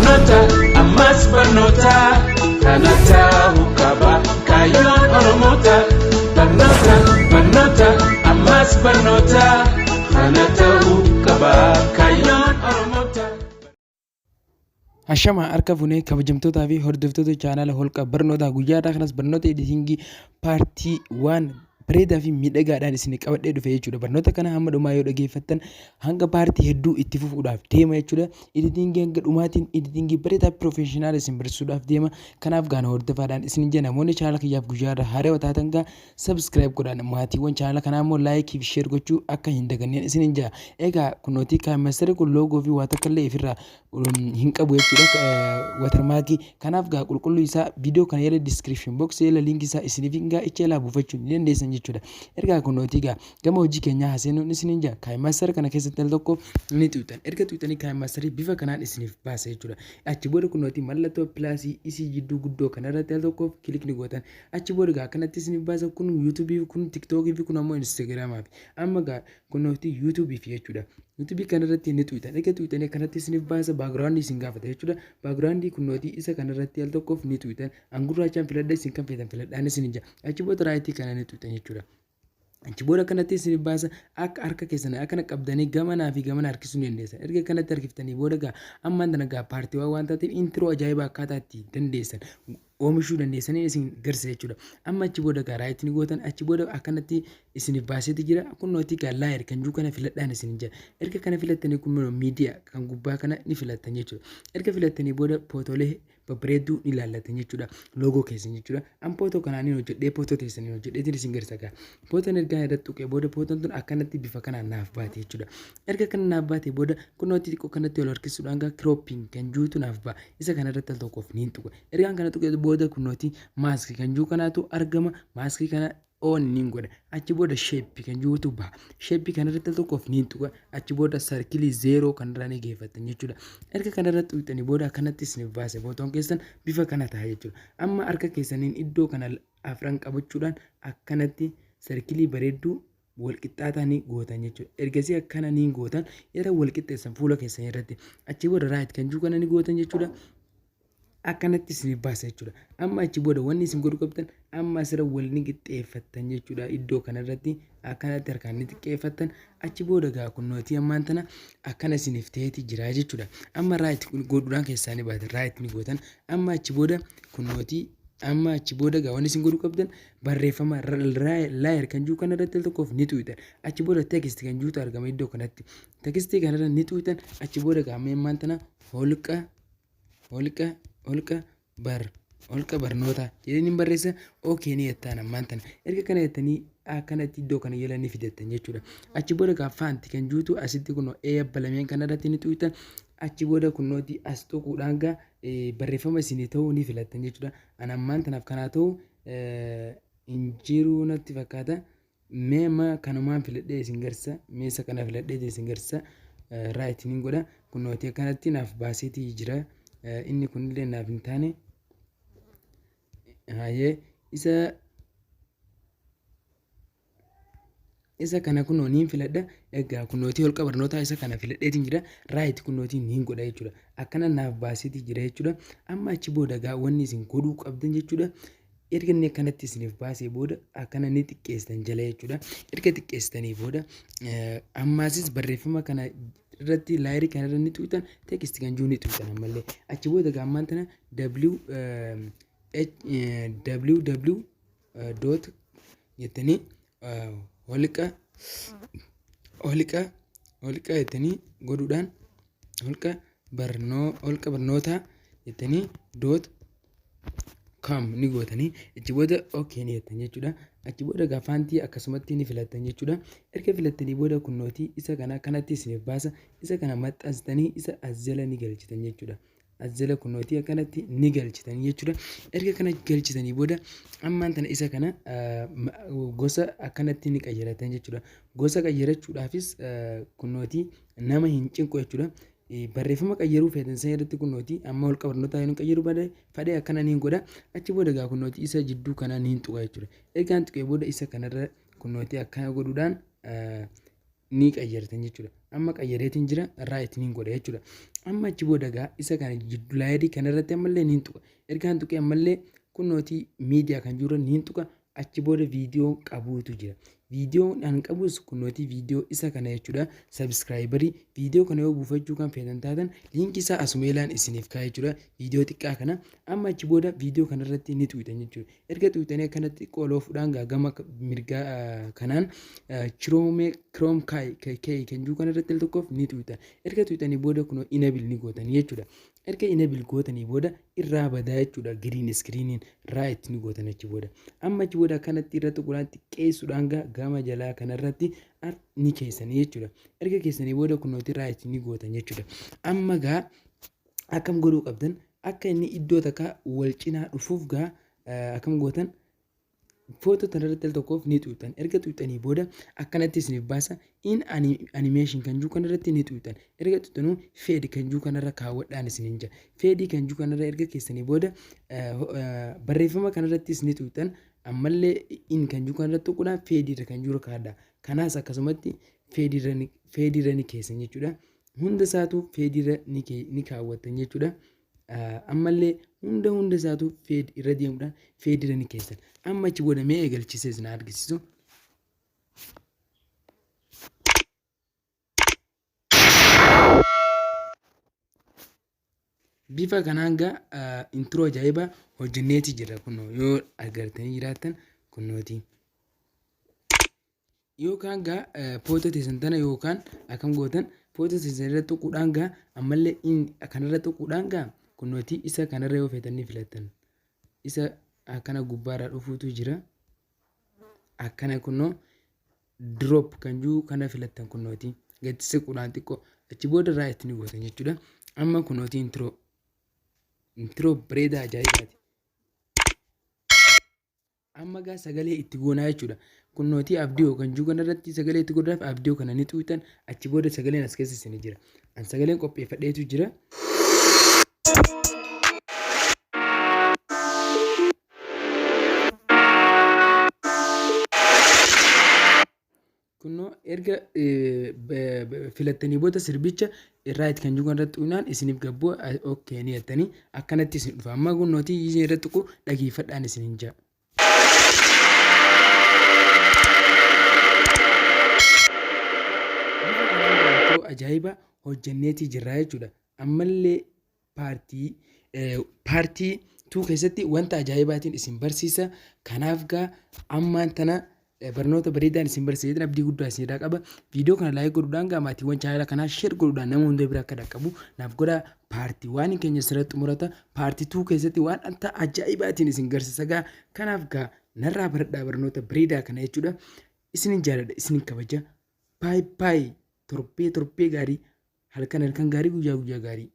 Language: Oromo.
Barnoota ammas barnoota kana ta'uu qaba kaayyoon Oromoota. Barnoota barnoota ammas barnoota kana ta'uu qaba kaayyoon Oromoota. Hashama harka funee kabajamtootaa fi hordoftoota chaanaala Holqa Barnootaa, guyyaa har'aa kanas barnoota editingii paartii waan bareedaa fi miidhagaadhaan isin qabadhee dhufe jechuudha. Barnoota kana hamma dhumaa yoo dhageeffattan hanga paartii hedduu itti fufuudhaaf deema jechuudha. Editingii hanga dhumaatiin editingii bareedaa professional isin barsiisuudhaaf deema. Kanaaf gaana hordofaadhaan isin ija namoonni chaanaala kiyyaaf guyyaa irra haarawaa taatan gaa subscribe godhaan, maatiiwwan chaanaala kanaa immoo like fi share gochuu akka hin daganneen isin ija. Egaa kunootii KineMasterri kun logo fi waa takka illee ifirraa hin qabu jechuudha, watermarkii. Kanaaf gaa qulqulluu isaa viidiyoo kana jala description box jala linkii isaa isiniif hin gaa icha ilaa buufachuu ni dandeessan jechuudha. Ergaa kunootii gaa gama hojii keenyaa haseenuun isiniin jaa KineMaster kana keessatti al tokko ni tuqxan. Erga tuqxanii KineMasterii bifa kanaan isiniif baasa jechuudha. Achi booda kunootii mallattoo plusii isii jidduu guddoo kanarratti al tokkoof click ni gootan. Achi booda gaa kanatti isiniif baasa. Kun YouTubeii, kun TikTokii fi kun ammoo Instagramaaf. Amma gaa kunootii YouTubeiif jechuudha. YouTubeii kanarratti ni tuqxan. Erga tuqxanii kanatti isiniif baasa, backgroundii isin gaafata jechuudha. Backgroundii kunootii isa kanarratti al tokkoof ni tuqxan. An gurraachaan filadha, isin kan feetan filadhaan isin ija. Achi booda rightii kana ni tuqxan jechuudha. Achi booda kanatti isin baasa. Akka harka keessan akkana qabdanii gamanaa fi gamana harkisuu ni dandeessan. Erga kanatti harkiftanii booda gaa ammaan tana gaa paartiiwwan waan taateef intro ajaa'ibaa akkaataa itti dandeessan oomishuu dandeessanii isin garsiisa jechuudha. Amma achi booda gaa right ni gootan. Achi booda akkanatti isiniif baaseeti jira. Kunnootii gaa layer kan jiru kana filadhaan isin jira. Erga kana filattanii kun miidiyaa kan gubbaa kana ni filattan jechuudha. Erga filattanii booda footoolee babbareedduu ni ilaallatan jechuudha. Logo keessan jechuudha. An footoo kanaan hin hojjedhee, footoo teessan hin hojjedheetiin isin garsiisa gaa. Footoon ergaa irratti tuqee booda footoon tun akkanatti bifa kanaan naaf baate jechuudha. Erga kana naaf baate booda kunnootii xiqqoo kanatti ol harkisuudhaan gaa cropping kan jirutu naaf ba'a. Isa kanarratti al tokkoof niin tuqa. Ergaan kana tuqee booda kunnootii maskii kan jiru kanaatu argama. Maskii kana on niin godha. Achi booda shapeii kan jirutu baha. Shapeii kanarratti al tokkoof niin tuqa. Achi booda circleii zero kanarraa ni geeffattan jechuudha. Erga kanarratti tuqxanii booda akkanatti isiniif baase, footoon keessan bifa kana ta'a jechuudha. Amma harka keessaniin iddoo kana afran qabachuudhaan akkanatti circleii bareedduu walqixxaataa ni gootan jechuudha. Ergasii akkana ni gootan, yeroo walqixxeessan fuula keessan irratti. Achi booda right kan jiru kana ni gootan jechuudha. Akkanatti isiniif baasa jechuudha. Amma achi booda wanni isin godhuu qabdan amma asirra wal ni qixxeeffattan jechuudha. Iddoo kanarratti akkanatti harkaan ni xiqqeeffattan. Achi booda gaa kunnootii ammaan tana akkana isiniif ta'eeti jira jechuudha. Amma right godhuudhaan keessaa ni baatan, right ni gootan. Amma achi booda kunnootii, amma achi booda gaa wanni isin godhuu qabdan barreeffama layer kan jiru kanarratti al tokkoof ni tuqxan. Achi booda text kan jirutu argama iddoo kanatti. Textii kanarra ni tuqxan. Achi booda gaa ammaan tana holqa barnootaa jedhanii barreessa. Okay ni jettaan ammaan tana. Erga kana jettanii akkanatti iddoo kana jala ni fidattan jechuudha. Achi booda gaa font kan jirutu asitti kunoo ee abbalameen kanarratti ni tuqxan. Achi booda kunooti as tuquudhaan gaa barreeffama isinii ta'uu ni filattan jechuudha. Ani ammaan tanaaf kanaa ta'u hin jiru natti fakkaata. Mee amma kanumaan filadhee isin garsiisa. Mee isa kana filadhee isin garsiisa. Right ni godha. Kunooti akkanatti naaf baaseetii jira. Inni kunillee naaf hin taane. Hayyee, isa kana kunoo niin filadha. Egaa kunootii holqa barnootaa isa kana filadheetiin jira. Right kunootii niin godha jechuudha. Akkana naaf baaseetii jira jechuudha. Amma achi booda gaa wanni isin godhuu qabdan jechuudha. Erga inni akkanatti isiniif baasee booda akkana ni xiqqeessitan jala jechuudha. Erga xiqqeessitanii booda ammaasis barreeffama kana irratti layerii kana irra ni tuqxan, text kan jiru ni tuqxan ammallee. Achi booda gaa ammaan tana W H W W dot jettanii holqa holqa holqa jettanii godhuudhaan holqa barnootaa jettanii dot com ni gootanii achi booda okay ni jettan jechuudha. Achi booda gaa fontii akkasumatti ni filattan jechuudha. Erga filattanii booda kunnootii isa kana akkanatti isiniif baasa. Isa kana maxxansitanii isa as jala ni galchitan jechuudha. As jala kunnootii akkanatti ni galchitan jechuudha. Erga kana galchitanii booda ammaan tana isa kana gosa akkanatti ni qayyaratan jechuudha. Gosa qayyarachuudhaafis kunnootii nama hin cinqu jechuudha. Barreeffama qayyaruu feetan san irratti kunooti amma holqa barnootaa yoo qayyaruu bade fadhee akkana niin godha. Achi booda gaa kunooti isa jidduu kana niin tuqa jechuudha. Ergaan tuqee booda isa kanarra kunooti akkana godhuudhaan ni qayyartan jechuudha. Amma qayyareetiin jira, right niin godha jechuudha. Amma achi booda gaa isa kana jiddu laayerii kanarratti ammallee niin tuqa. Ergaan tuqee ammallee kunnootii miidiyaa kan jiru niin tuqa. Achi booda viidiyoo qabuutu jira. Viidiyoon an qabus kunnootii viidiyoo isa kana jechuudha. Sabskraayibarii viidiyoo kana yoo buufachuu kan feetan taatan liinkii isaa asumeelaan isiniif kaa'e jechuudha. Viidiyoo xiqqaa kana amma achi booda viidiyoo kanarratti ni tuqxan jechuudha. Erga tuqxanii akkanatti xiqqoo oloo fuudhaan gama mirgaa kanaan chiroomee kiroom kaa'e kan jiru kanarratti al tokkoof ni tuqxan. Erga tuqxanii booda kunoo enable ni gootanii jechuudha. Erga enable gootanii booda irraa badaa jechuudha. Green screeniin right ni gootan achi booda. Amma achi booda akkanatti irra tuquudhaan xiqqeessuudhaan gama jalaa kanarratti ni keessanii jechuudha. Erga keessanii booda kunooti right ni gootan jechuudha. Amma gaa akkam godhuu qabdan akka inni iddoo takka wal cinaa dhufuuf gaa akkam gootan footoo tanarratti al tokkoof ni xuuxan. Erga xuuxanii booda akkanatti isiniif baasa. In animation kan jiru kanarratti ni xuuxan. Erga xuuxanuu fade kan jiru kanarra kaawwadhaan isiniin jira. Fade kan jiru kanarra erga keessanii booda barreeffama kanarrattis ni xuuxan. Ammallee in kan jiru kanarra tuquudhaan fade irra kan jiru kaadha. Kanaas akkasumatti fade irra ni keessan jechuudha. Hunda isaatu fade irra ni kaawwattan jechuudha. Ammallee hunda hunda isaatu fade irra deemuudhaan fade irra ni keessan. Amma achi booda mee eegalchiisee isin argisiisu. Bifa kanaan gaa intiroo ajaa'ibaa hojjenneeti jira kunoo yoo agartanii jiraattan kunooti. Yookaan gaa footoo teessan tana yookaan akkam gootan footoo teessan irra tuquudhaan gaa ammallee in kanarra tuquudhaan gaa kunooti isa kanarra yoo feetan ni filattan. Isa akkana gubbaarraa dhufuutu jira. Akkana kunoo drop kan jiru kana filattan kunooti. Gadi siquudhaan xiqqoo achi booda right ni gootan jechuudha. Amma kunooti intro intro bareedaa ajaa'ibaati. Amma gaa sagalee itti goonaa jechuudha. Kunnootii abdiyoo kan jiru kanarratti sagalee itti godhuudhaaf abdiyoo kana ni xuuxan achi booda sagaleen as keessa isin jira. An sagaleen qopheeffadheetu jira. Kunnoo erga filattanii booda sirbicha irraa itti kan jiru kanarratti xuqnaan isiniif gabbuu okkee ni jettanii akkanatti isin dhufa. Amma kunnootii isin irratti tuqu dhageeffadhaan isin hin ja'a. Ajaa'iba hojjenneetii jirraa jechuudha. Ammallee paartii paartii 2 keessatti wanta ajaa'ibaatiin isin barsiisa. Kanaaf gaa ammaan tana barnoota bareedaan isin barsiisa abdii guddaa isin irraa qaba. Viidiyoo kana like godhuudhaan gaa maatiiwwan chaanala kanaa share godhuudhaan nama hunda bira akka dhaqqabu naaf godhaa. Paartii waan keenya sirratti xumurata. Paartii 2 keessatti waan anta ajaa'ibaatiin isin garsiisa gaa. Kanaaf gaa narraa baradhaa barnoota bareedaa kana jechuudha. Isinin jaaladha, isinin kabaja. Baay baay, torbee torbee gaarii, halkan halkan gaarii, guyyaa guyyaa gaarii.